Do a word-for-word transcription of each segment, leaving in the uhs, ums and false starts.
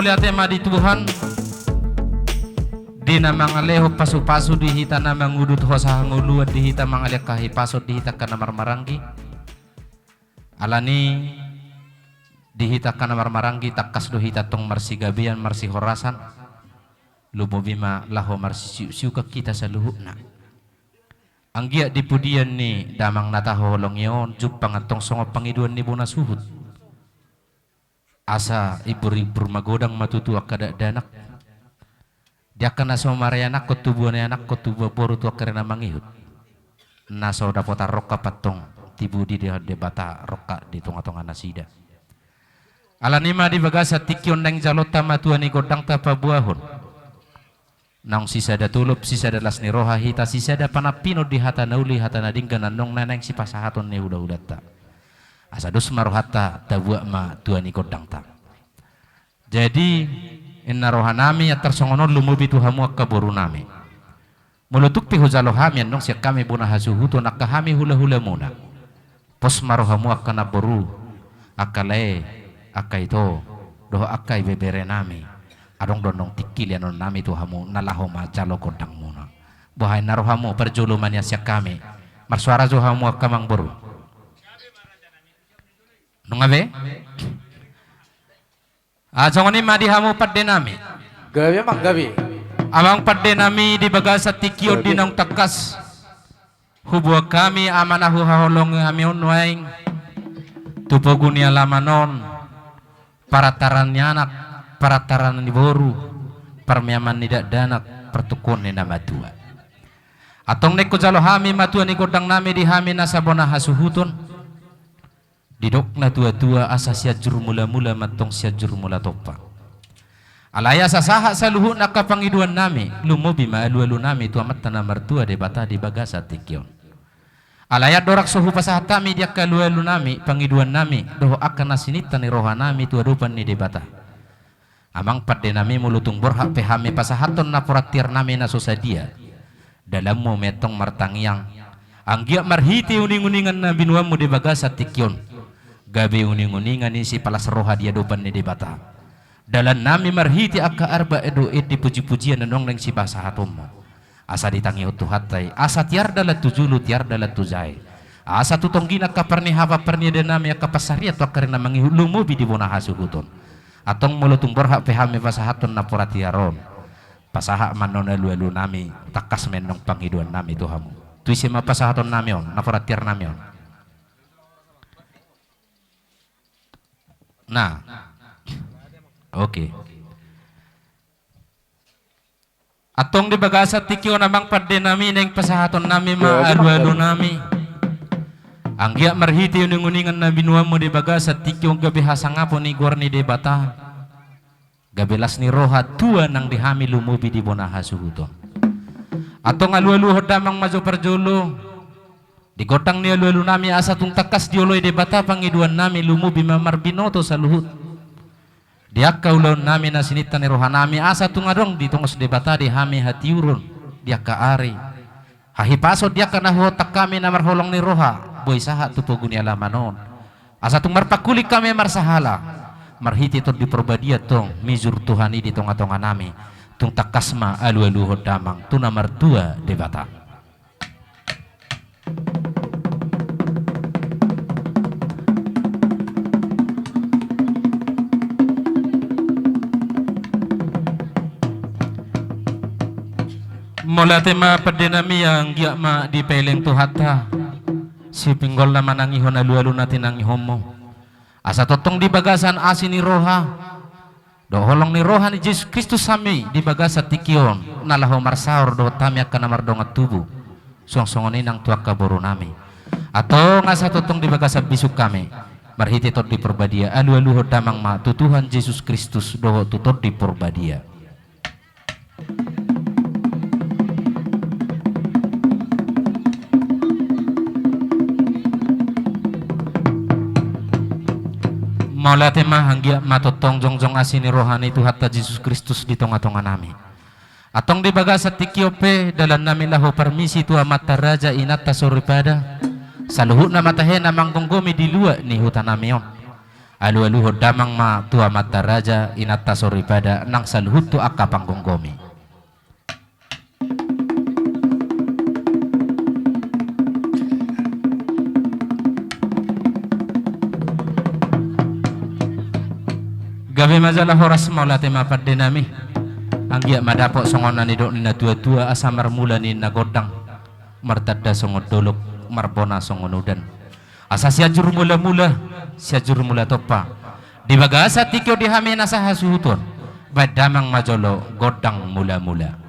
Mauliate ma di Tuhan, di na mangalehon pasupasu di hita na mangudut hosa hangoluan di hita, mangalean hahipason di hita angka na marmaranggi. Alani di hita angka na marmaranggi, tangkas do hita tong marsigabean, marsihorasan. Lumobi ma laho marsisiuksiukan hita saluhutna. Anggiat di pudian ni damang na tahaholongi on, jumpang antong songon pangidoan ni bona suhut. Asa imbur-imbur magodang ma tutu angka dakdanak. Di angka na so marianakhon, tubuan ni anakhon, tubuan boru, tu angka ari na mangihut. Na so dapotan rongkap antong, tibu di Debata rongkap di tonga-tonga nasida. Alani ma di bagasan tingki on naeng jalonta ma tua ni gondangta paboahon. Naung sisada tolop, sisada las ni roha hita, sisada panampinon di hata na uli, hata na denggan, annon na naeng sipasahaton ni hula-hulanta. Asa dos ma rohanta, tabuat ma tua ni gondangta. Jadi, inna rohanami, antar songon on lumobi tu hamu angka borunami. Molo tung pe hujalo hami annon sian hami bona hasuhuton, angka hami hula-hulamuna. Pos ma rohamu angka namboru, angka lae, angka ito, dohot angka ibeberenami. Adong do annon tingki leanonnami tu hamu, na laho manjalo gondangmuna. Boha inna rohamu, parjolo ma nian sian hami. Marsuara jo hamu angka amangboru. Nunga be? Ah, songon i ma di hamu pandenami. Gabe, amang, gabe. Amang pandenami, di bagasan tingki on, gabe, di naung tangkas huboan hami, ama na huhaholongi hami on nuaeng tu pogu ni alaman on, parantaran ni anak, parantaran ni boru, parmeaman ni dakdanak, partungkoon ni na matua. Antong naeng hujalo hami ma tua ni gondangnami di hami nasa bona hasuhuton. Didok natua-tua, asa Sianjur Mula-mula ma antong Sianjur Mula Tompa. Alai asa sahat saluhutna angka pangidoannami, lumobi ma alu-alunami tu Amanta na martua Debata di bagasan tingki on. Alai andorang so hupasahat hami di angka alu-alunami, pangidoannami, dohot angka na sininta ni rohanami tu adopan ni Debata. Amang pandenami, molo tung borhat pe hami pasahathon napuran tiarnami na so sadia, dalanmu ma antong martangiang, anggiat marhite uning-uningan na binoanmu di bagasan tingki on, gabe uning-uningan ni sipalas roha di adopan ni Debata. Dalannami marhite angka arba dohot endi, puji-pujian na naeng sipasahatonmu. Asa ditangihon Tuhanta i, asa tiar dalan tu julu, tiar dalan tu jae. Asa tu tonggina angka parniahapan parniadaannami, angka pansarian tu angka ari na mangihut, lumobi di bona hasuhuton. Antong molo tung borhat pe hami pasahathon napuran tiar on, pasahat ma annon alu-alunami, tangkas ma annon pangidoannami tu hamu. Tu ise ma pasahatonnami on, napuran tiarnami on? Nah. Oke. Antong di bagasan tingki on, amang pandenami, naeng pasahatonnami ma alu-alunami. Anggiat marhite uning-uningan na binoanmu di bagasan tingki on, gabe hasangapon ni goar ni Debata, gabe las ni roha tua nang di hami, lumobi di bona hasuhuton. Antong alu-aluhon damang ma jo parjolo di gondang ni alu-alunami, asa tung tangkas dioloi Debata pangidoannami, lumobi ma marbinoto saluhut di angka ulaonnami na sininta ni rohanami, asa tung adong ditongos Debata di hami hatiuron di angka ari, hahipason di angka na huontang hami na marholong ni roha, boi sahat tu pogu ni alaman on. Asa tung marpangkuling hami marsahala, marhite Tondi Porbadia antong mijur Tuhan i di tonga-tonganami, tung tangkas ma alu-aluhon damang tu na martua Debata. Mauliate ma pandenami, anggiat ma dipeleng Tuhanta, sipinggolna manangihon alu-alu na tinangihonmu. Asa tongtong di bagasan asi ni roha dohot holong ni roha ni Jesus Kristus hami di bagasan tingki on, na laho marsaor dohot hami angka na mardongan tubu, suang songon i nang tu angka borunami. Antong asa tongtong di bagasan bisuk hami, marhite Tondi Porbadia, alu-aluhon damang ma tu Tuhan Jesus Kristus dohot tu Tondi Porbadia. Mauliate ma, anggiat ma tongtong jongjong asi ni roha ni Tuhanta Jesus Kristus di tonga-tonganami. Antong di bagasan tingki on pe, dalannami laho parmisi tu amanta raja, inanta soripada, saluhutna mata he na manggomgomi di luat ni hutanami on. Alualuhon damang ma tu amanta raja, inanta soripada nang saluhut tu angka panggomgomi. Gabe ma jala horas, mauliate ma pande nami. Anggiat ma dapot songon na nidok ni natuatua, asa marmula ninna gondang, martanda songon dolok, marbona songon udan. Asa Sianjur Mulamula, Sianjur Mula Tompa. Di bagasan tingki on di hami nasa hasuhuton, baen damang ma jolo gondang mulamula.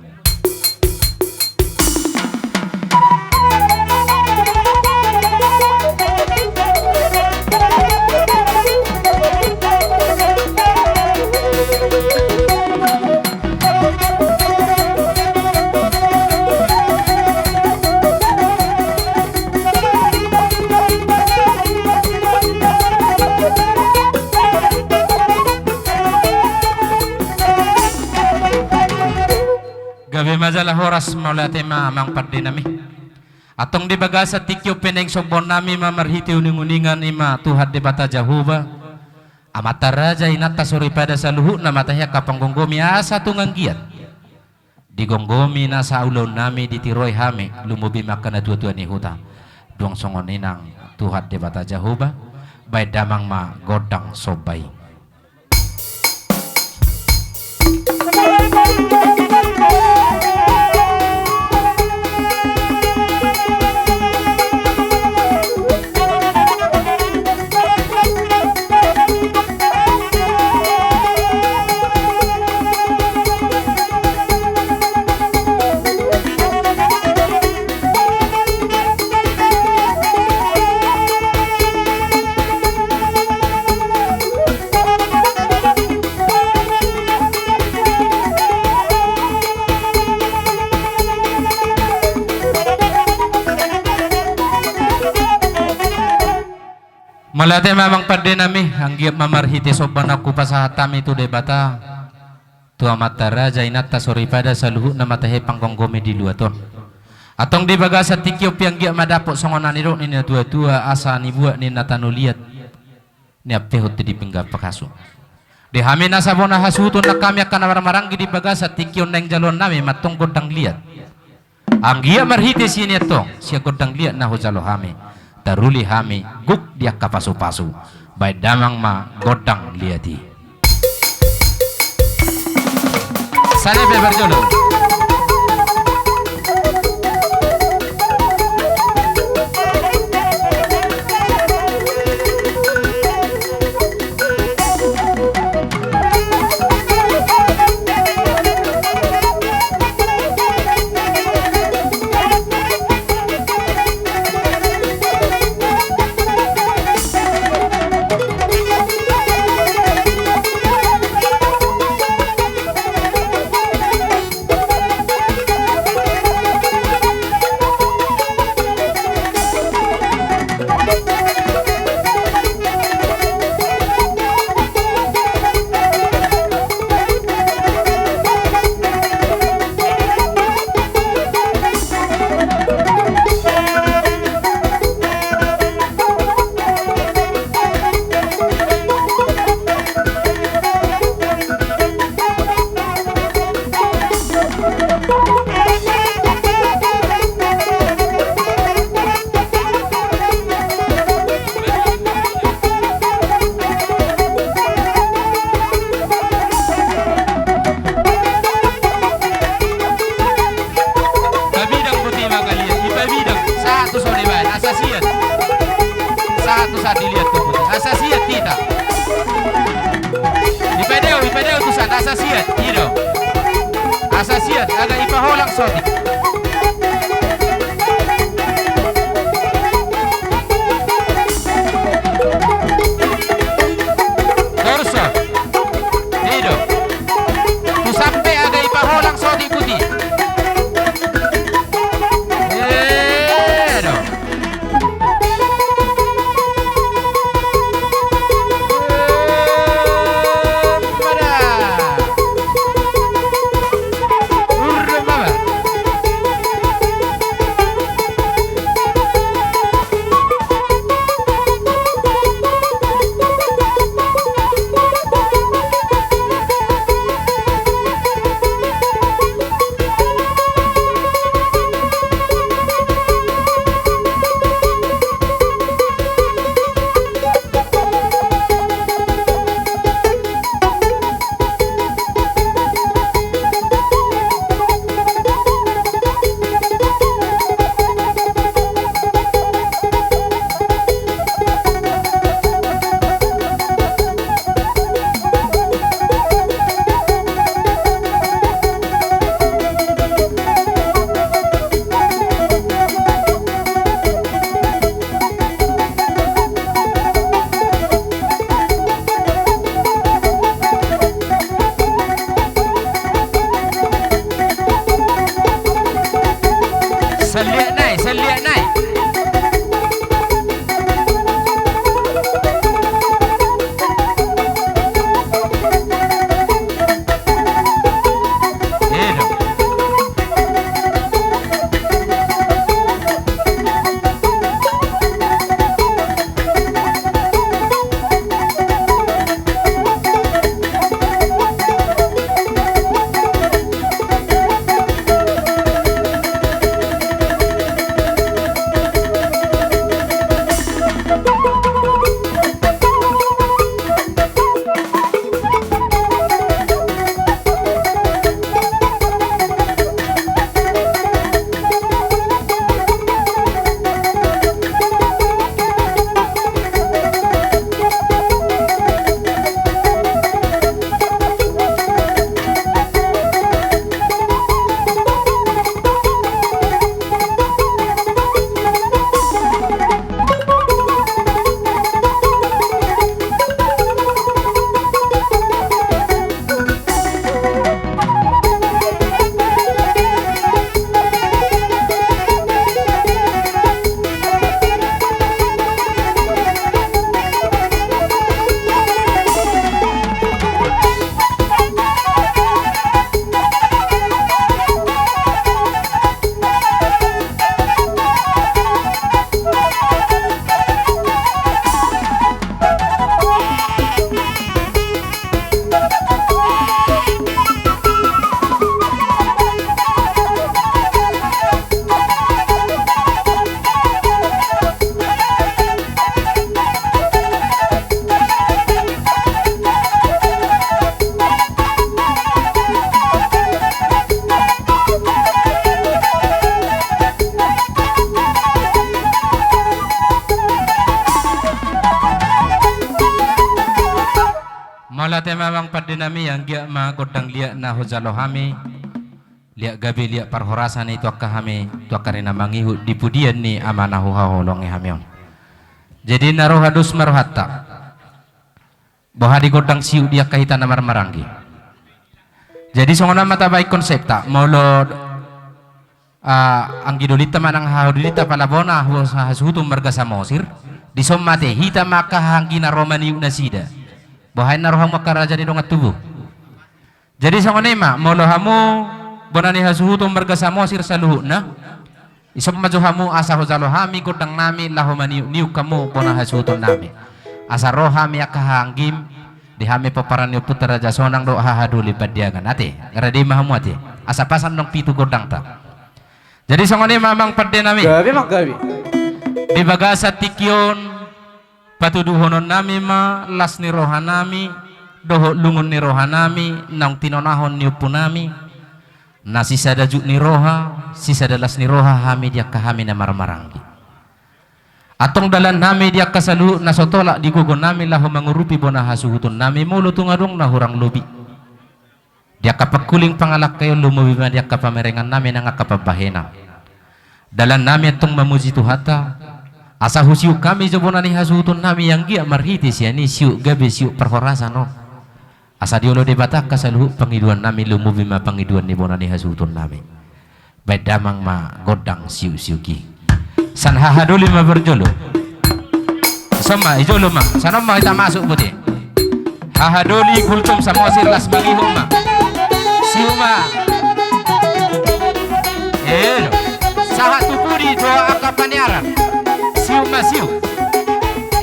Gabe ma jala horas, mauliate ma amang pande nami. Antong di bagasan tingki on pe naeng sombaon nami ma marhite uninguningan, i ma Tuhan Debata Jahowa, amanta raja, inanta soripada saluhutna ma tahe angka panggomgomi, asa tung anggiat digomgomi nasa ulaon nami, ditiroi hami, lumobi ma angka natuatua ni huta. Dung songon i nang Tuhan Debata Jahowa, baen damang ma gondang somba i. Mauliate ma amang pande nami, anggiat ma marhite somba na hupasahat hami tu Debata, tu amanta raja, inanta soripada saluhutna ma tahe panggomgomi di luat on. Antong di bagasan tingki on pe anggiat ma dapot songon na nidok ni natuatua, asa nibuat ninna tano liat, niampehon tu di pinggan pasu. Di hami nasa bona hasuhuton nang hami angka na marhahamaranggi, di bagasan tingki on naeng jaloon nami ma antong gondang liat. Anggiat marhite sian i antong, sian gondang liat na hujalo hami, taruli hami gok di angka pasupasu. Baen damang ma gondang liat i. Sada pe parjolo. Pabidang botima kalian, ipabidang, sahat tu son dibaen, asa siat. Sahat tu son dilihat tu botima, asa siat hita. Ipadao, ipadao tu son, asa siat, i do. Asa siat, agak ipaholang sotik. Torso. I do. Tu son pe agak ipaholang sotik botima. I do. Saliak nai, saliak nai. Mauliate ma amang pande nami, anggiat ma gondang liat na hujalo hami, liat gabe liat parhorasan i tu angka hami, tu angka ari na mangihut di pudian ni ama na huhaholongi hami on. Jadi na roha dos ma rohanta. Boha di gondang siuk di angka hita na marmaranggi. Jadi songon on ma tabaen konsepta, molo, ah, anggi dolinta manang haha dolinta pala bona hasuhuton marga Samosir, dison ma ate hita ma angka haha anggi na ro maniuk nasida. Boha inna rohamu angka raja ni dongan tubu. Jadi songon i ma, molo hamu bona ni hasuhuton marga Samosir saluhutna, dison ma jo hamu asa hujalo hami gondang nami laho maniuk-niuk hamu bona hasuhuton nami. Asa ro hami angka haha anggim, di hami pomparan ni ompunta Raja Sonang dohot haha doli Pandiangan. Ate, rade ma hamu ate. Asa pasan naung pitu gondangta. Jadi songon i ma amang pande nami. Gabe ma gabe. Di bagasan tingki on, patuduhonon nami ma las ni roha nami dohot lungun ni roha nami naung tinonahon ni ompu nami, na sisada juk ni roha, sisada las ni roha hami di angka hami na marmaranggi. Antong dalan nami di angka saluhut na so tolap di gogo nami laho mangurupi bona hasuhuton nami molo tung adong na hurang lobi. Di angka pangkuling pangalangka i on lumobi ma di angka pamerengan nami nang angka pambahenan. Dalan nami antong mamuji Tuhanta, asa husiuk hami jo bona ni hasuhuton nami anggiat marhite sian i siuk gabe siuk parhorasan on. Asa diolo Debata angka saluhut pangidoan nami lumobi ma pangidoan ni bona ni hasuhuton nami. Baen damang ma gondang siuk-siuk i. San haha doli ma parjolo. Son ma, i jolo ma. San on ma hita masuk bote. Haha doli Gultom Samosir las mangihut ma. Siuk ma. Edo. Sahat tu pudi dohot angka paniaran. Siuk ma siuk.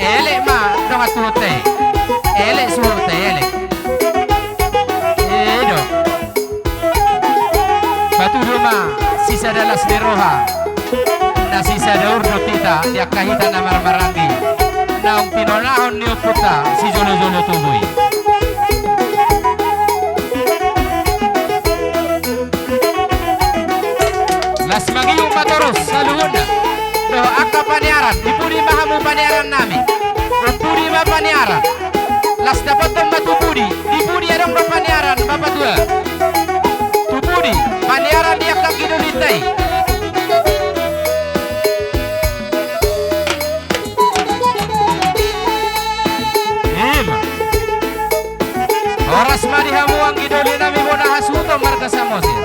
Elek ma dongan suhut i. Elek suhut i, elek. Edo. Patudu ma sisada las ni roha, na sisada urdot hita di angka hita na marmaranggi, naung tinonahon ni ompunta sijolo-jolo tubu i. Las mangihut ma torus saluhutna. Dohot angka paniaran, di pudi ma hamu paniaran nami? Di pudi ma paniaran? Las dapothon ma tu pudi, di pudi adong do paniaran, Bapatua? Tu pudi paniaran di angka anggi dolinta i? Ima. Horas ma di hamu anggi doli nami bona hasuhuton marga Samosir.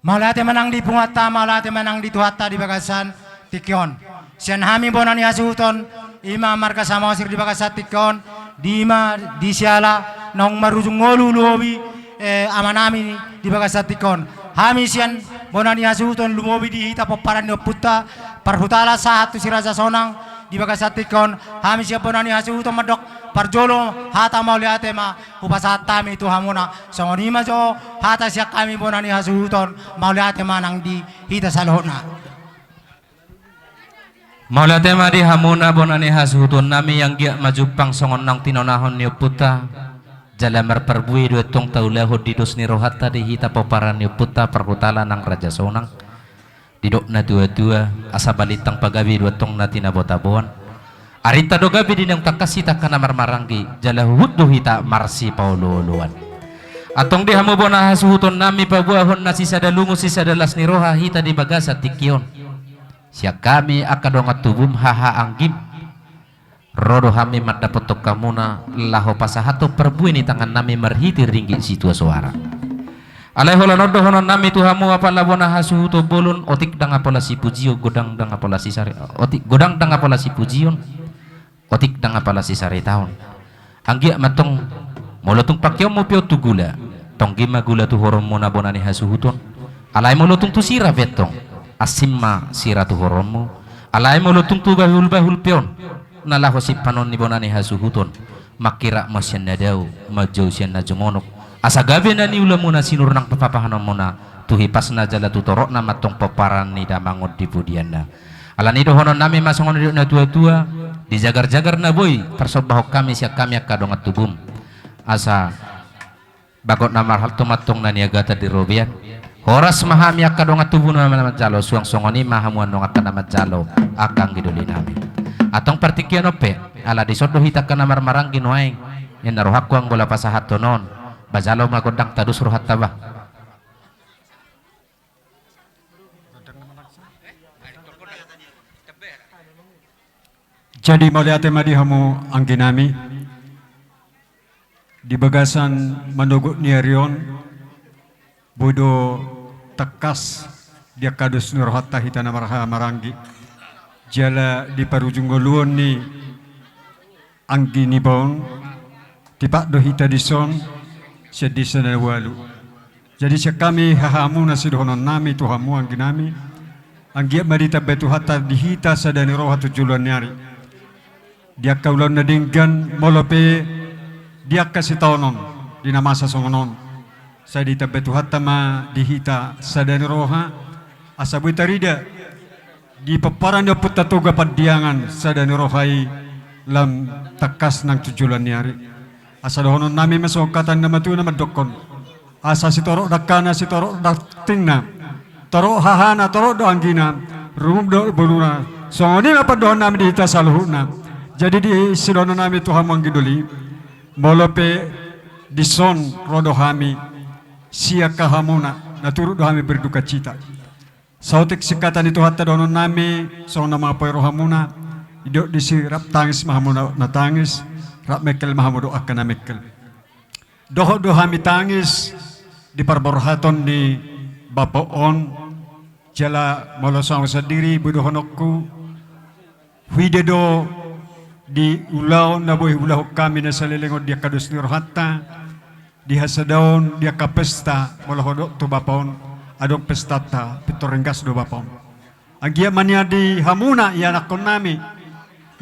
Mauliate ma nang di punguanta, mauliate ma nang di Tuhanta di bagasan tingki on. Sian hami bona ni hasuhuton, i ma marga Samosir di bagasan tingki on, di ma di siala naung marujung ngolu lumobi, eh, amanami di bagasan tingki on. Hami sian bona ni hasuhuton lumobi di hita pomparan ni ompunta, parhutala sahat tu si Raja Sonang di bagasan tingki on. Hami sian bona ni hasuhuton mandok parjolo hata mauliate ma hupasahat hami tu hamuna. Songon i ma jo hata sian hami bona ni hasuhuton, mauliate ma nang di hita saluhutna. Mauliate ma di hamuna bona ni hasuhuton nami, anggiat ma jumpang songon naung tinonahon ni ompunta. Jala marparbue do antong taulahon di dos ni rohanta di hita pomparan ni ompunta parhutala nang Raja Sonang. Didok na tua-tua, asa balintang pagabe do antong na tinabo-taboan. Arinta do gabe di naung tangkas hita angka na marmaranggi, jala huhut do hita marsipaolo-oloan. Antong di hamu bona hasuhuton nami, paboahon na sisada lungun sisada las ni roha hita di bagasan tingki on. Sian hami angka dongan tubum, haha anggim. Ro do hami mandapothon hamuna laho pasahathon parbue ni tangan nami marhite ringgit situa soara. Alai holan on dohonon nami tu hamu, apala bona hasuhuton bolon, otik ndang apala sipujion, godang ndang apala sisare, otik, godang ndang apala sipujion, otik ndang apala sisaritaon. Anggiat ma antong, molo tung pangkeonmu pe on tu gula, tonggi ma gula tu horonmuna bona ni hasuhuton. Alai molo tung tu sira pe antong, asing ma sira tu horonmu. Alai molo tung tu bahul-bahul pe on, na laho simpanon ni bona ni hasuhuton, mangkirap ma sian na dao, manjou sian na jumonok. Asa gabe na niulamuna sinur nang papahanonmuna, tu hipasna jala tu torokna ma antong pomparan ni damang on di pudianna. Alani i dohonon nami ma songon nidok na tua-tua, dijagar-jagar na boi tarsombahon hami sian hami angka dongan tubum. Asa bagot na marhalto ma antong na niagatan di robean. Horas ma hami angka dongan tubum na manjalo, suang songon i ma hamu annon angka na manjalo angka anggi doli nami. Antong partingkian on pe, ala dison do hita angka na marmaranggi nuaeng. Ia na rohangku anggo la pasahathon on, ba jalo ma gondang tadus rohanta ba. Jadi mauliate ma di hamu anggi nami. Di bagasan manogot ni ari on, boi do tangkas di angka dos ni rohanta hita na marhaha maranggi. Jala di parujung ngoluon ni anggi niba on, tipak do hita dison, sian dison na ualu. Jadi sian hami hahamuna sidohonon nami tu hamu anggi nami, anggiat ma ditambai Tuhanta di hita sada ni roha tu joloan ni ari. Di angka ulaon na denggan, molo pe di angka sitaonon, di na masa songon on. Sai ditambai Tuhanta ma di hita sada ni roha, asa boi tarida di pomparan ni Ompunta Toga Pandiangan sada ni roha i lam tangkas nang tu joloan ni ari. Asa dohonon nami ma songon hata ni na matua na mandokkon. Asa sitorop dangkana, sitorop daktingna, torop hahana, torop do anggina, rumum do boruna. Songon i ma pandohan nami di hita saluhutna. Jadi di sidohonon nami tu hamu anggi doli, molo pe dison ro do hami sian hahamuna, na turut do hami berdukacita. Saotik singkatan ni Tuhanta dohonon nami, songon na mangapoi rohamuna, didok disi rap tangis ma hamu na, na tangis, rap mengkel ma hamu dohot angka na mengkel. Dohot do hami tangis di parborhaton ni bapa on, jala molo songon au sandiri boi dohononku, huida do di ulaon na boi huulahon hami na saleleng on di angka dos ni rohanta, di hasadaon, di angka pesta, molo hudok tu bapa on, adong pestanta, pintor ringgas do bapa on. Anggiat ma nian di hamuna ianakkon nami,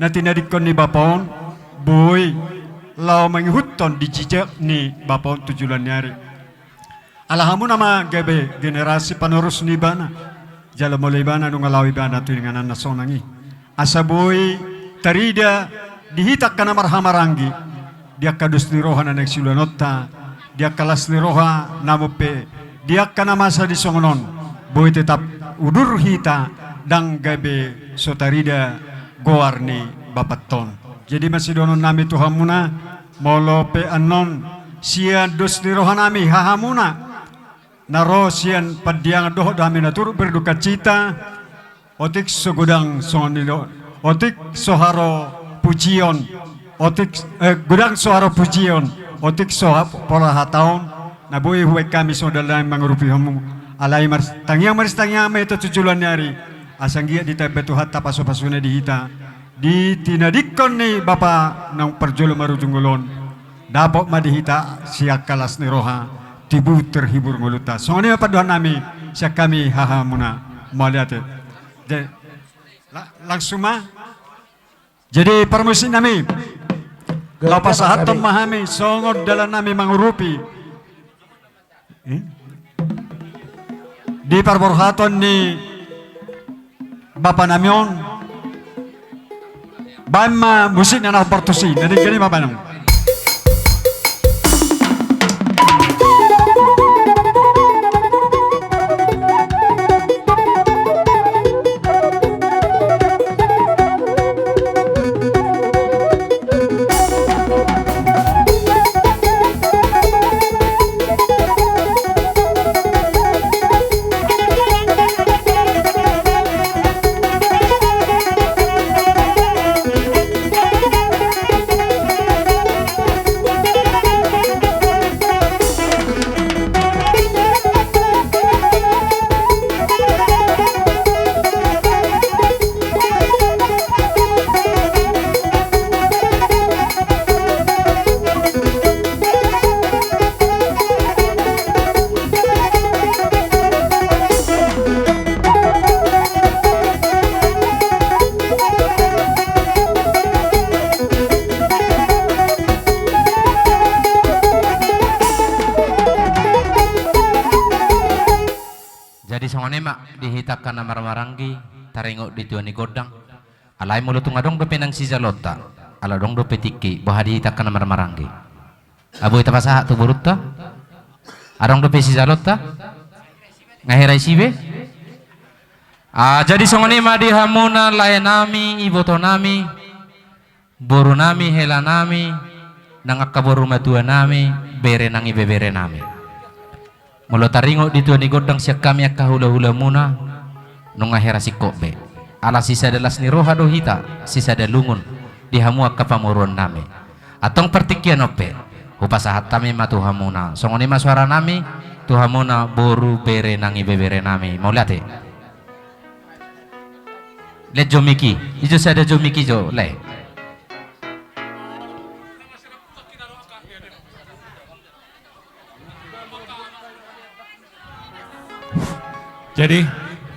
na tinadingkon ni bapa on, boi laho mangihuthon di jejak ni bapa on tu joloan ni ari. Ala hamuna ma gabe generasi panerus ni ibana, jala molo ibana nunga laho ibana tu ingananna sonang i. Asa boi tarida di hita angka na marhamaranggi, di angka dos ni roha na naeng siulaonta, di angka las ni roha na muse, di angka na masa di songon on, boi tetap udur hita ndang gabe so tarida goar ni bapanta on. Jadi ma sidohonon nami tu hamuna, molo pe annon sian dos ni roha nami hahamuna, na ro sian Pandiangan dohot do hami na turut berdukacita, otik so godang songon i do, otik so haro pujion, otik, eh, godang so haro pujion, otik so ha-, pola hataon, na boi hubaen hami songon dallang mangurupi hamu. Alai mars-, tangiang ma di tangiang ma hita tu joloan ni ari, asa anggiat ditambai Tuhanta pasupasuna di hita, di tinadingkon ni bapa naung parjolo marujung ngolu on, dapot ma di hita sian angka las ni roha, tibu terhibur ngolunta. Songon i ma pandohan nami sian hami hahamuna. Mauliate. Jadi, la-, langsung ma. Jadi parmusik nami, laho pasahathon ma hami songon dalan nami mangurupi. Eh? Di parborhaton ni bapa nami on, baen ma musik na na partusi, na denggan i ma baen on. Jadi songon i ma di hita angka na marhahamaranggi, taringot di tua ni gondang. Alai molo tung adong dope nang sijaloonta, ala adong dope tingki, boha di hita angka na marhahamaranggi. Boi tapasahat tu borunta. Adong dope sijaloonta? Nga hera isi be? Ah, jadi songon i ma di hamuna lae nami, iboto nami, boru nami, hela nami, nang angka boru matua nami, bere nang ibebere nami. Molo taringot di tua ni gondang sian hami angka hulahulamuna, nunga hera singkop be. Ala sisada las ni roha do hita, sisada lungun di hamu angka pamoruon nami. Antong partingkian on pe, hupasahat hami ma tu hamuna. Songon i ma soara nami tu hamuna boru bere nang ibebere nami. Mauliate. Lae jo mik i, i jo sada jo mik i jo, lae. Jadi,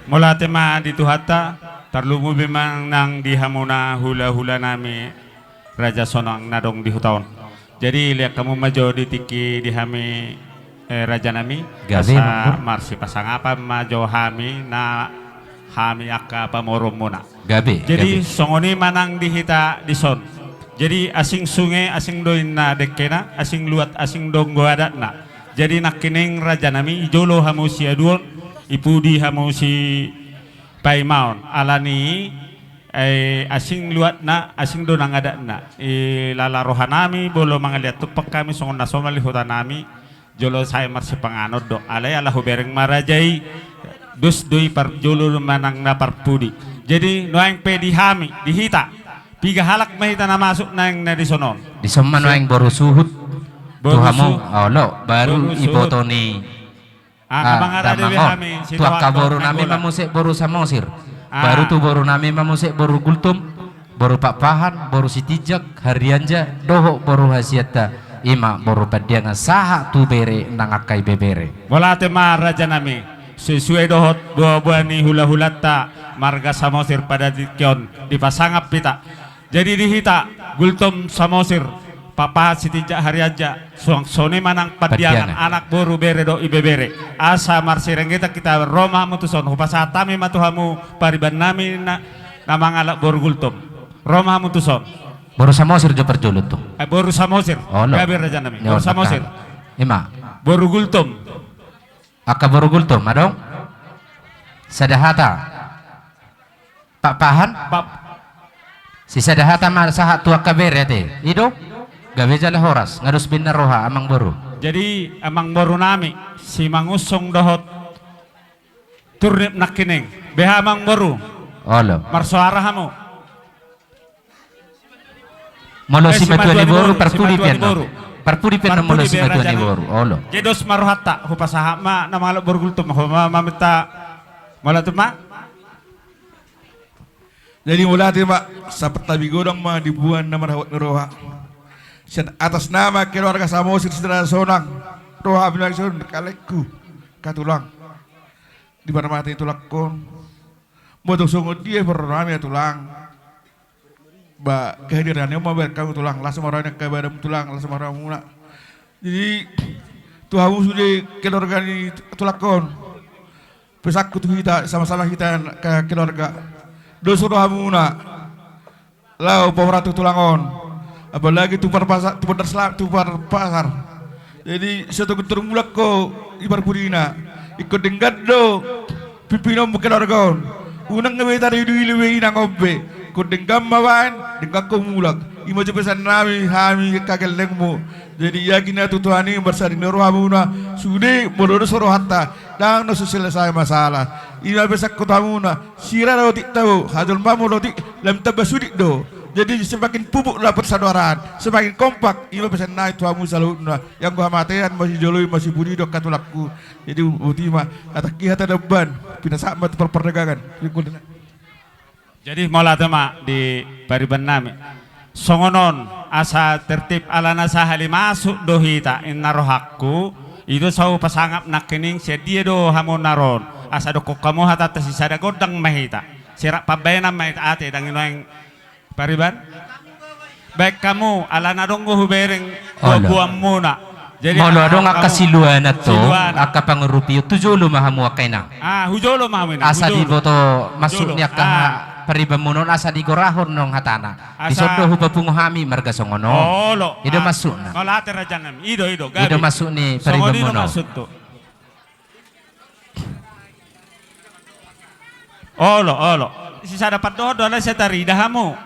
mauliate ma di Tuhanta, tarlumobi ma nang di hamuna hulahula nami Raja Sonang na adong di huta on. Jadi, lean hamu ma jo di tingki di hami, eh, raja nami, gabe, asa Manggur, marsipasangapan ma jo hami na hami angka pamoruonmuna. Gabe, jadi, gabe. Songon i ma nang di hita dison. Jadi, asing sunge, asing do inna dengkena, asing luat, asing do anggo adatna. Jadi, nangkining raja nami, i jolo hamu siaduon, i pudi hamu sipaimaon. Alani, eh, asing luatna, asing do nang adatna. I lala roha nami, molo mangalean tumpak hami, songon na somal di huta nami, jolo sae marsipanganon do. Alai ala hubereng ma raja i, dos do i parjolo manang na parpudi. Jadi, nuaeng pe di hami, di hita, piga halak ma hita na masuk naeng na dison on. Dison ma nuaeng boru Suhut. Boru tu hamu, Suhut. Olo, baru boru Suhut. Iboto ni Ah, ah, mangarade be hami, tu angka boru nami ma muse boru Samosir. Ah. Baru tu boru nami ma muse boru Gultom, boru Pakpahan, boru Sitinjak, Hardiansyah, dohot boru hasianta, i ma boru Pandiangan, sahat tu bere nang angka ibebere. Mauliate ma raja nami, sesuai dohot boaboa ni hulahulanta marga Samosir pada tingki on dipasangap hita. Jadi di hita, Gultom, Samosir, Pakpahan, Sitinjak, Hardiansyah, suang songon i ma nang Pandiangan, Pandiangan, anak, boru, bere dohot ibebere. Asa marsirenggetan hita, ro ma hamu tuson, hupasahat hami ma tu hamu pariban nami na, na mangalap boru Gultom. Ro ma hamu tuson. Boru Samosir jo parjolo tu. Eh, boru Samosir. Olo. Gabe raja nami. Boru Samosir. Ima. Boru Gultom. Angka boru Gultom, adong? Sada hata. Pakpahan? Pap- Sisada hata ma sahat tu angka bere ate. I do? Gabe jala horas, nga dos be inna roha, amang boru. Jadi, amang boru nami, Simangunsong dohot Turnip nangkining. Beha amang boru? Olo. Marsoara hamu. Molo eh, simatua ni boru, eh, parpudi pe annon. Parpudi pe na molo simatua ni boru. Olo. Jadi dos ma rohanta, hupasahat ma na mangalap boru Gultom, ho ma maminta. Molo tu ma. Jadi mauliate ma, sahat tu hami godang ma diboan na marhabot ni roha. Sian atas nama keluarga Samosir Siraja Sonang, roha bilang son kalengku, katulang. Di parmata ni tulangkon. Molo songon dia pe rohanami tulang. Ba kehadiran ni on ma baen hamu tulang, las ma roha ni angka badanmu tulang, las ma rohamuna. Jadi tu hamu sude keluarga ni tulangkon. Pesanku tu hita, sama-sama hita angka keluarga. Dos rohamuna. Laho paboa tu tulang on. Apalagi tu Parpasa-, tu Bandar Sela-, tu Parpasar. Jadi, so tung tarmulak ho di parpudina. Ingkon denggan do pimpinonmu keluarga on. Unang be taridu-idu be inang on be. Ingkon denggan ma baen, denggan ho mulak. I ma jo pesan nami, hami angka gellengmu. Jadi, yakin ahu tu Tuhan i, marsadari ni rohamuna. Sude, molo dos rohanta. Ndang na so selesai masalah. I ma pesanku tu hamuna. Sira do otik tabo, hajolmaon do otik, lam tamba sudik do. Jadi semakin pupuk dapot sadoaran, semakin kompak, i ma pesan nami tu hamu saluhutna. Anggo hamatean, masijolo i, masipudi do angka tulangku. Jadi boti ma, hatangki hata damban, pinasahat ma tu parpardagangan. Jadi mauliate ma di pariban nami. Songon on, asa tertib alana sahali masuk do hita, inna rohangku, i do sai hupasangap nangkining sian dia do hamu na ro on, asa dokkon hamu hatanta sisada gondang ma hita, sirap pambahenan ma hita ate, ndang i nuaeng pariban. Baen hamu, alana adong do hubereng buanmuna. Jadi molo adong angka siluana tong, angka pangurupion, tu jolo ma hamu angka inang. Ah, hu jolo ma hamu inang. Asa diboto masuk ni angka paribanmuna on, asa digorahon nang hatana. Dison do hupapungu hami marga songon on. Olo. I do masukna. Mauliate rajanami. I do, i do, gabe. I do masuk ni paribanmuna on. Olo, olo. Sisada pandohan do alai sai tarida hamu.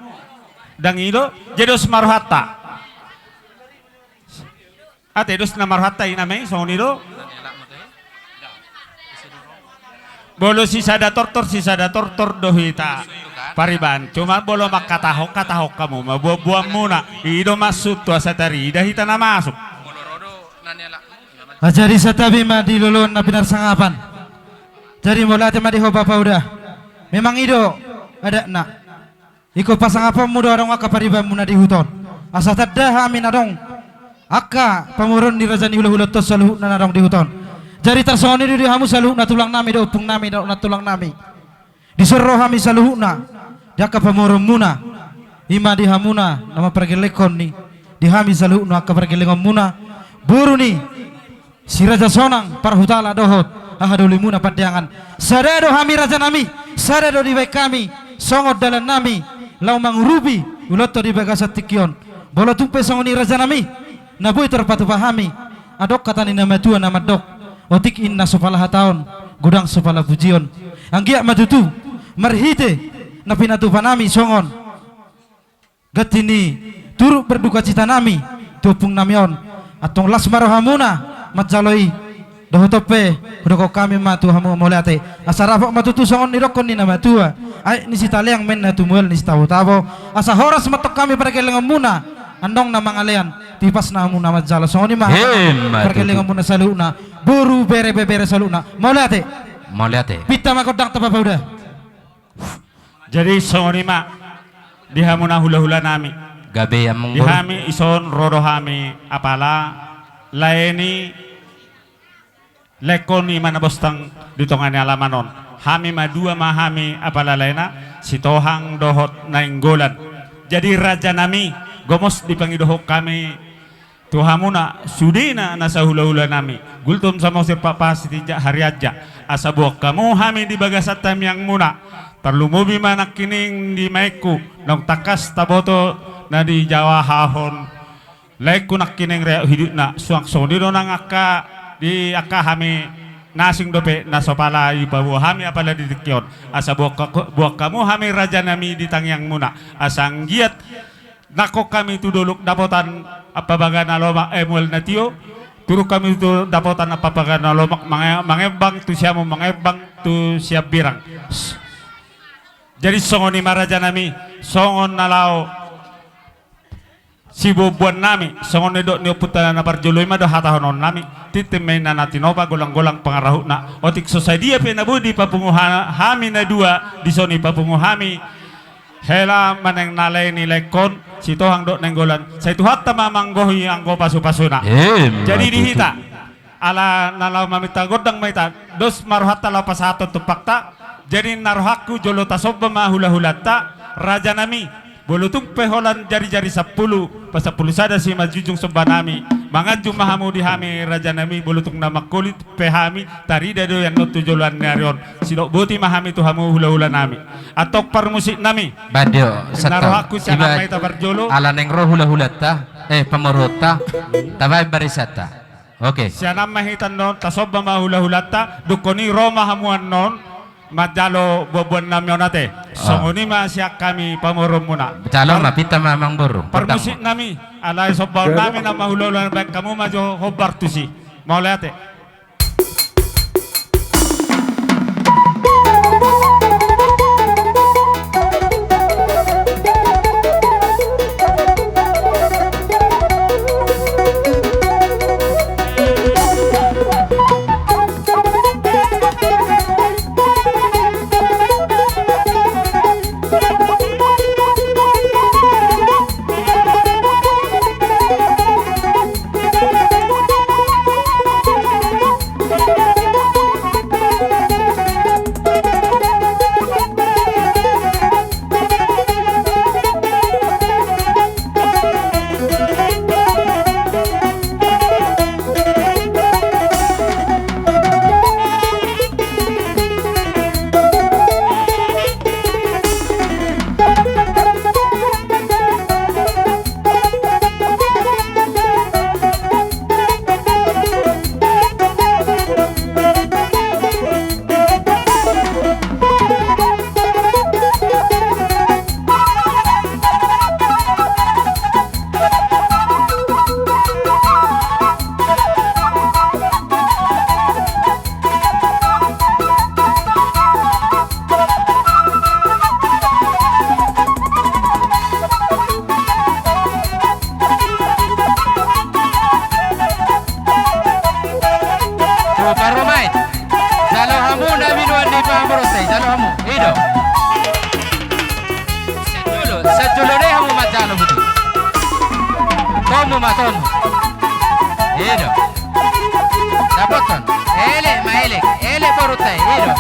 Ndang i do, jadi dos ma rohanta. Ate, dos nama rohanta i nama i, songon i do. Molo sisada tortor, sisada tortor do hita pariban. Cuma molo mangkatahon, katahon hamu ma buanbuanmuna. I do masuk tu asa tarida hita na masuk. Ah, jadi santabi ma di loloan na pinarsangapan. Jadi mauliate ma di ho bapa uda. Memang i do adatna. Ingkon pasangaponmu do adong angka paribanmuna di huta on. Asa tanda hami na adong angka pamoruon ni raja ni hulahula on saluhutna na adong di huta on. Jadi tarsongon i do di hamu saluhutna tulang nami dohot ompung nami dohot nantulang nami. Dison ro hami saluhutna di angka pamoruonmuna. I ma di hamuna na mampargellenghon i di hami saluhutna angka pargellengonmuna. Boru ni Si Raja Sonang Parhutala dohot hahadolimuna Pandeangan. Sada do hami rajanami, sada do dibaen hami songon dalannami laho mangurupi ulaonta di bagasan tingki on. Molo tung pe songon i rajanami, na boi tarpatupa hami, adong hata ni na matua na mandok, otik inna so pala hata on, godang so pala pujion. Anggiat ma tutu marhite na pinatupanami songon ganti ni turut berdukacita nami tu ompung nami on. Antong las ma rohamuna manjalo i. Dohot on pe hudokkon hami ma tu hamu mauliate. Asa rap ma tutu songon nidokkon ni na matua, aek ni Sitaleang ma inna tu mual ni Sitabotabo. Asa horas ma antong hami pargellengonmuna, andong na mangalean, tipasna hamuna manjalo. Songon i ma pargellengonmuna saluhutna, boru, bere, ibebere saluhutna. Mauliate. Mauliate. Pinta ma gondangta bapa uda. Jadi songon i ma di hamuna hulahula nami. Gabe amang boru. Di hami ison ro do hami apala lae ni laengkon i ma na bostang di tonga ni alaman on. Hami ma dua ma hami apala laena, Sitohang dohot Nainggolan. Jadi rajanami, gomos dipangidohon hami tu hamuna sudena na sahulahula nami, Gultom Samosir Pakpahan Sitinjak Harianja, asa boan hamu hami di bagasan tangiangmuna. Tarlumobi ma nangkining di maengku, naung tangkas taboto na dijawahahon laengku nangkining riak hidupna. Suang songon i do nang angka di angka hami na asing dope na so pala dipaboa hami apala di tingki on. Asa boan hamu hami rajanami di tangiangmuna, asa anggiat nangkok hami tu dolok dapotan ampabaga na lomak, eh, mual na tio. Turuk hami tu dapotan ampabaga na lomak, mange-, mangembang tu siamun, mangembang tu siambirang. Jadi songon i ma rajanami, songon na laho Siboanboan nami, songon nidok ni ompunta na parjolo i ma do hatahonon nami, tintin ma inna na tinopa, golanggolang pangarahutna. Otik so sadia pe na boi dipapungu ha-, hami na dua, dison dipapungu hami hela manang na lae ni laengkon, Sitohang dohot Nainggolan. Sai Tuhanta ma manggohi anggo pasupasuna. Eh, jadi ma di tutu. Hita, ala na laho maminta gondang ma hita, dos ma rohanta laho pasahathon tumpakta. Jadi na rohangku jolo tasomba ma hulahulanta, raja nami. Molo tung pe holan jarijari sampulu, pasampulu sada simanjujung somba nami. Manganju ma hamu di hami raja nami, molo tung na mangkolit pe hami, tarida do i annon tu joloan ni ari on. Sidok boti ma hami tu hamu hulahula nami. Antong parmusik nami. Bahen do, na santap. Rohangku sian iba, ama hita parjolo. Ala naeng ro hulahulanta, eh, pamoruonta, tabaen barisanta. Oke. Sian ama hita annon, tasomba ma hulahulanta, dungkon i ro ma hamu annon, manjalo boanboan nami on ate. Ah. Songon i ma sian hami pamoruonmuna. Jalo ma, pinta ma amangboru. Parmusik nami, alai sombaon nami nama hulahula, baen hamu ma jo hombar tusi. Mauliate. Tu parromaen. Jalo hamu na binuan ni pamoruonta i, jalo hamu. I do. Sian jolo, sian jolo do i hamu manjalo, boti. Tomu ma, tomu. I do. Dapothon. Elek ma, elek. Elek borunta i. I do.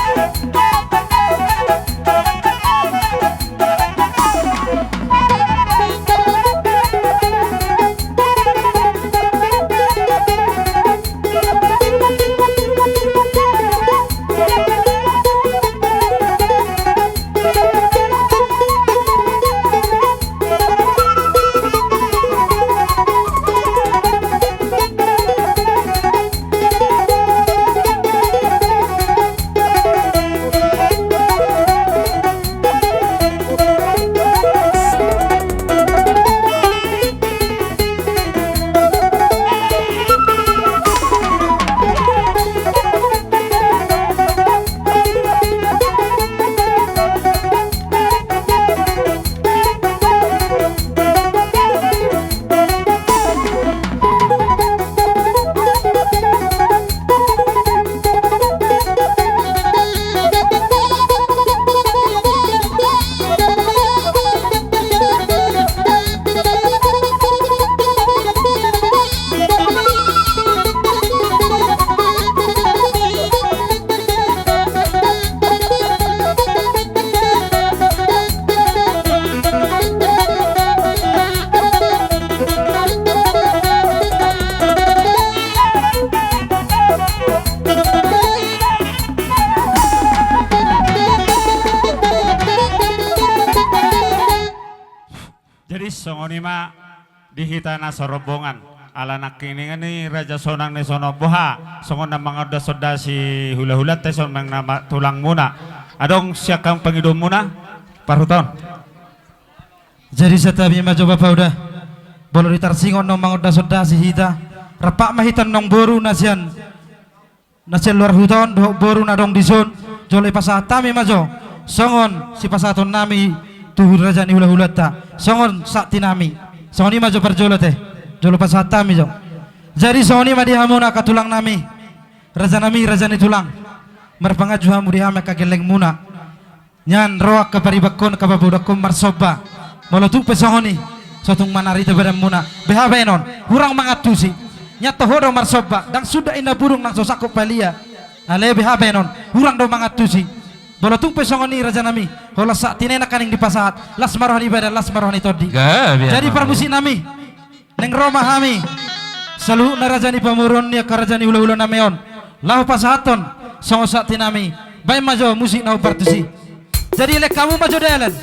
Jadi songon i ma di hita na sarombongan, ala nangkiningan ni raja sonang ni sonon, boha songon na mangondasondasi hulahulanta i, songon na ma-, tulangmuna. Adong sian hamu pangidoanmuna, parhuta on. Jadi santabi ma jo bapa uda, molo di Tarsingon naung mangondasondasi hita, rap ma hita annon boru na sian na sian luar huta on dohot boru na adong dison, jolo ipasahat hami ma jo songon sipasahaton nami tu raja ni hulahulanta, songon santi nami. Songon i ma jo parjolo te, jolo pasahat hami jo. Jadi songon i ma di hamuna angka tulang nami, raja nami, raja ni tulang. Marpanganju hamu di hami angka gelleng muna. Nian ro angka paribanhon, angka pabodohon marsomba. Molo tung pe songon i, so tung manarita badan muna. Beha baenon, hurang mangantusi. Nian toho do marsomba, ndang suda inna burung nang so sangkot palia. Alai beha baenon, hurang do mangantusi. Molo tung pe songon i raja nami, holan sahat i nangkaning dipasahat, las ma roha ni badan, las ma roha ni tondi. Gabe. Jadi parmusik nami, naeng ro ma hami saluhutna raja ni pamoruon ni angka raja ni hulahula nami on, laho pasahathon songon sahat i nami. Baen ma jo musik na hombar tusi. Jadi lehon hamu ma jo dalan.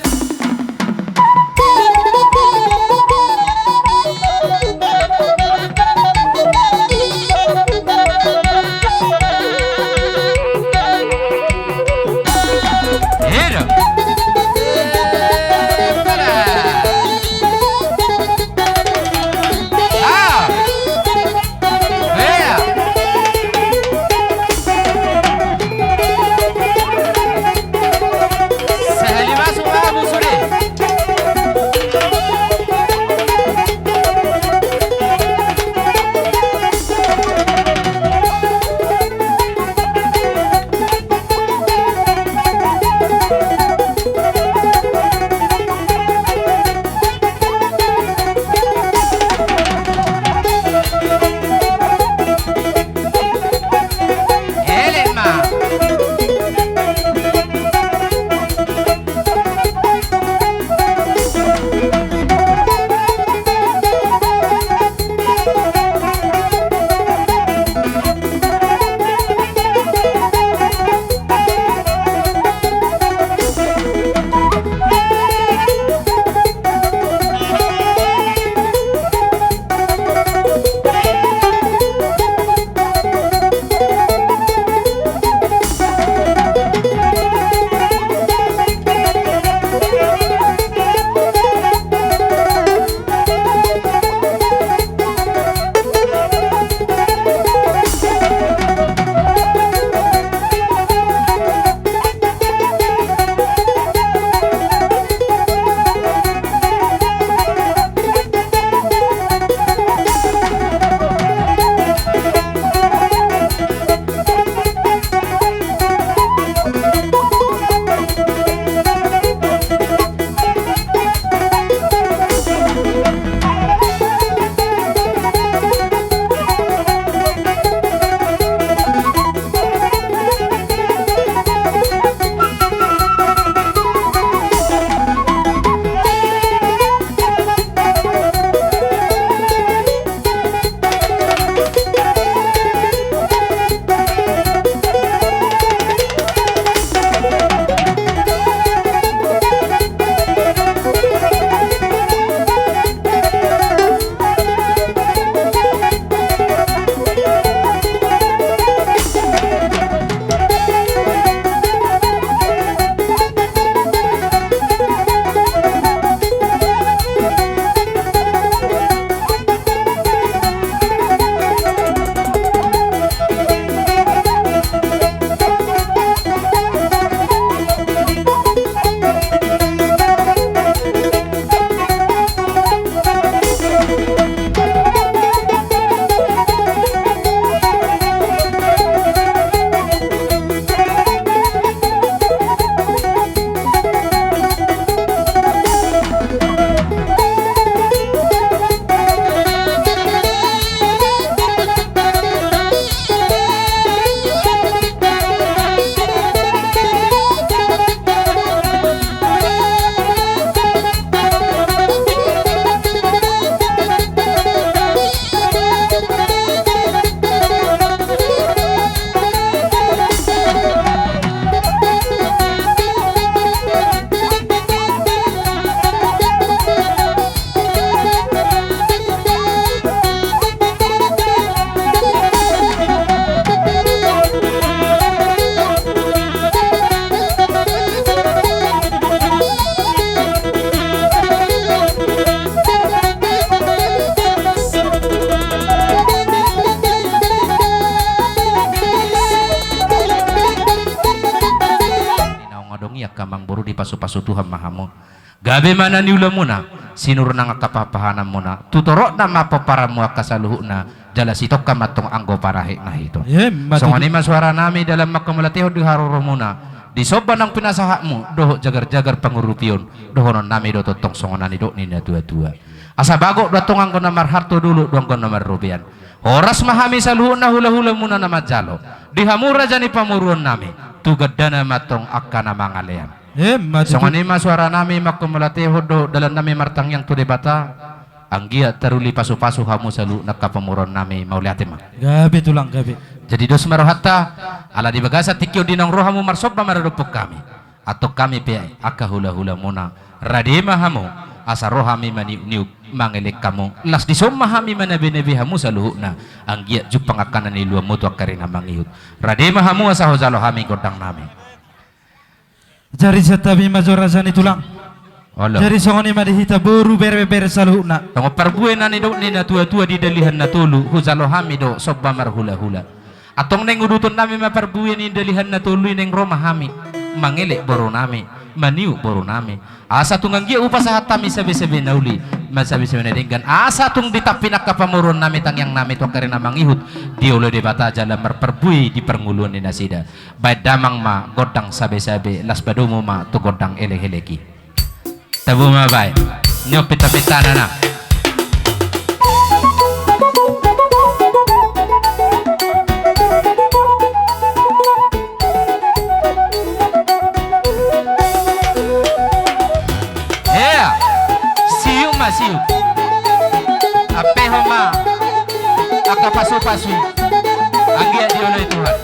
Naung adong i angka amangboru, dipasupasu Tuhan ma hamu. Gabe ma na niulamuna. sinur nang angka pahanpahananmuna. Tu torop nama pomparanmu angka saluhutna, jala sitongka ma antong anggo parahitna hiton. Emma tutu. Songon i ma suaranami dalan manghamauliatehon di haroromuna, di somba nang pinasahatmu, dohot jagar-jagar pangurupion, dohononnami do tongtong songon na nidok ni natuatua. Asa bagot do antong anggo na marhalto, dolok do anggo na marrobean. Horas ma hami saluhutna hulahulamuna na manjalo. Di hamu raja ni pamoruonnami, tu gandana ma antong angka na mangalean. Emma tutu. Songon i ma suaranami manghamauliatehon dohot dalannami martangiang tu Debata. Anggiat taruli pasupasu hamu saluhutna angka pamoruonnami, mauliate ma. Gabe tulang, gabe. Jadi dos ma rohanta, ala di bagasan tingki on di naung ro hamu marsomba maradophon hami. Antong hami pe angka hulahulamuna, rade ma hamu, asa ro hami maniukniuk mangelek hamu, laos dison ma hami manabenebe hamu saluhutna, anggiat jumpang angka na niluanmu tu angka ari na mangihut. Rade ma hamu asa hujalo hami gondangnami. Jadi santabi ma jo raja ni tulang. Olo. Jadi songon i ma di hita boru, bere, bere saluhutna. Songon parbue na nidok ni natuatua di Dalihan Na Tolu, hujalo hami do somba marhulahula. Antong naeng udutonnami ma parbue ni Dalihan Na Tolu i, naeng ro ma hami mangelek borunami, maniuk borunami. Asa tung anggiat hupasahat hami sabesabe na uli, ma sabesabe na denggan. Asa tung ditampi angka pamoruonnami tangiangnami tu angka ari na mangihut, dioloi Debata jala marparbue di parngoluan ni nasida. Baen damang ma gondang sabesabe, laos padomu ma tu gondang elekelek i. Tabo ma baen. Nion peta-petana na. Ea, siuk ma siuk. Ampehon ma angka pasupasu i. Anggiat dioloi Tuhan.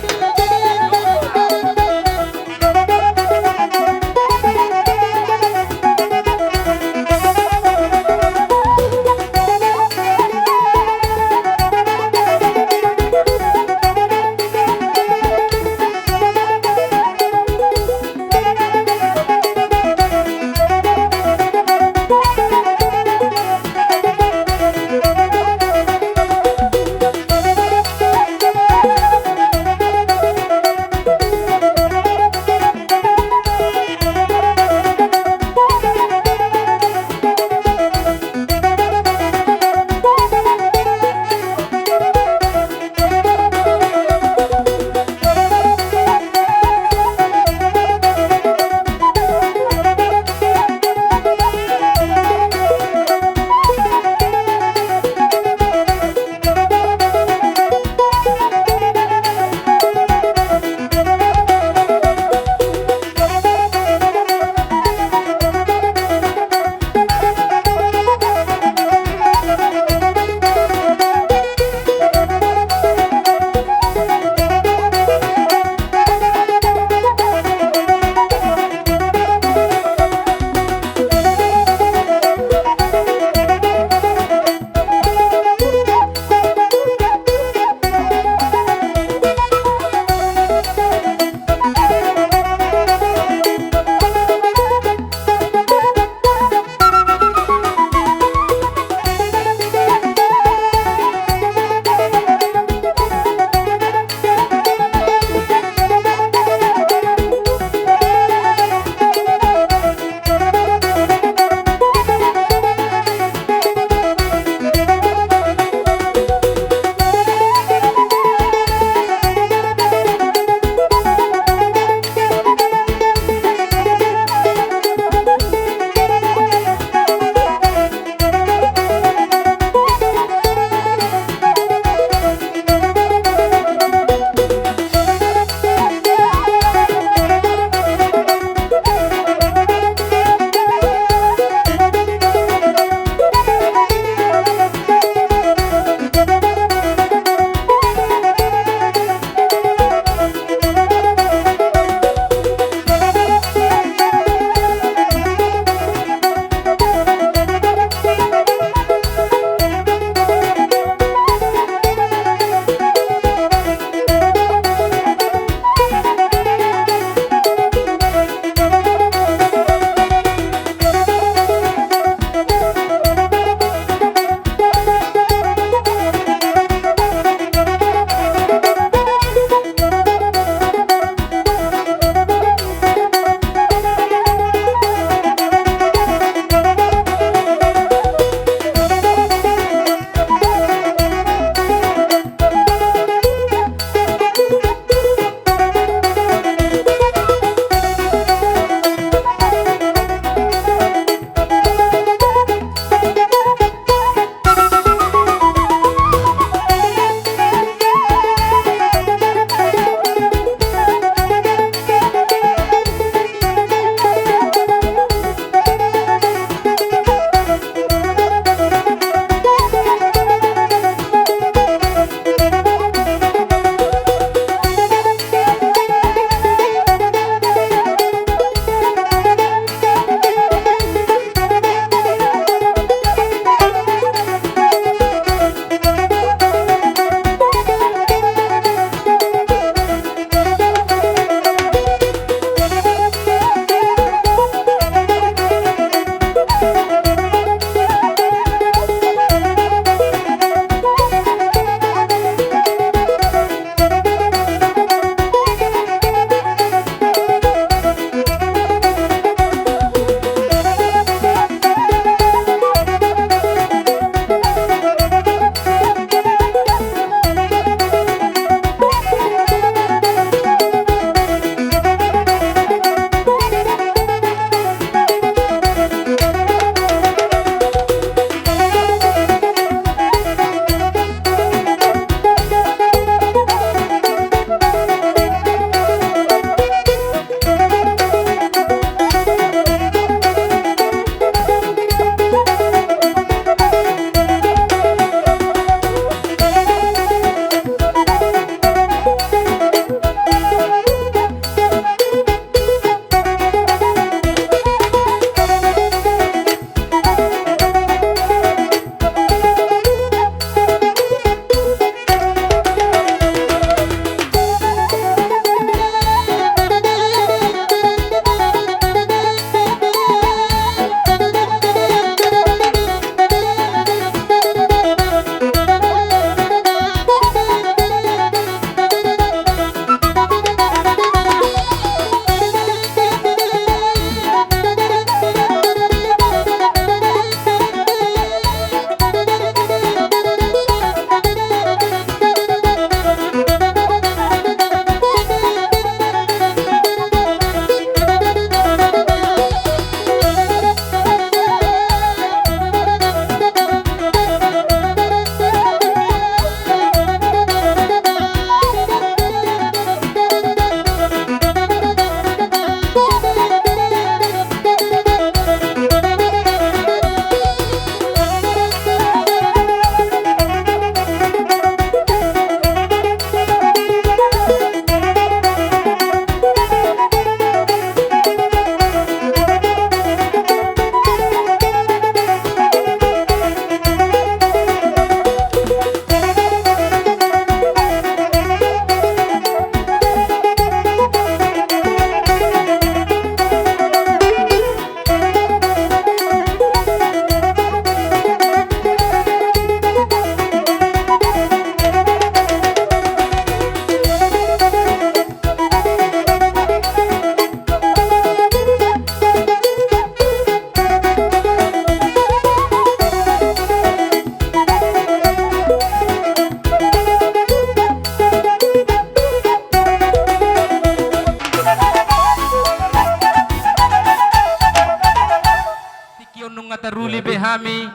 nami,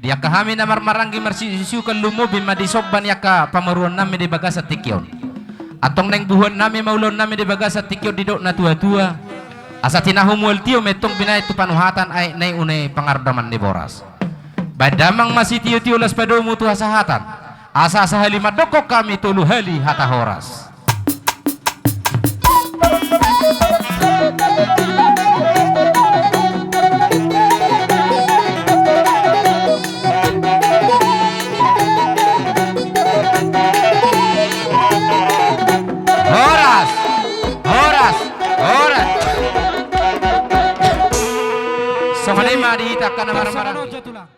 di angka hami na marmaranggi marsisiukan, lumobi ma di somba ni angka pamoruonnami di bagasan tingki on. Antong naeng buhuonnami ma ulaonnami di bagasan tingki on didok natuatua. Asa tinahu mual tio ma i antong binahen tu panuhatan, aek na i une pangardoman ni boras. Baen damang ma sitiotio las padomu tu hasahatan. Asa sahali mandokkon hami tolu hali hata horas. Horas! Horas! Horas! Songon i ma di hita angka na marmaranggi.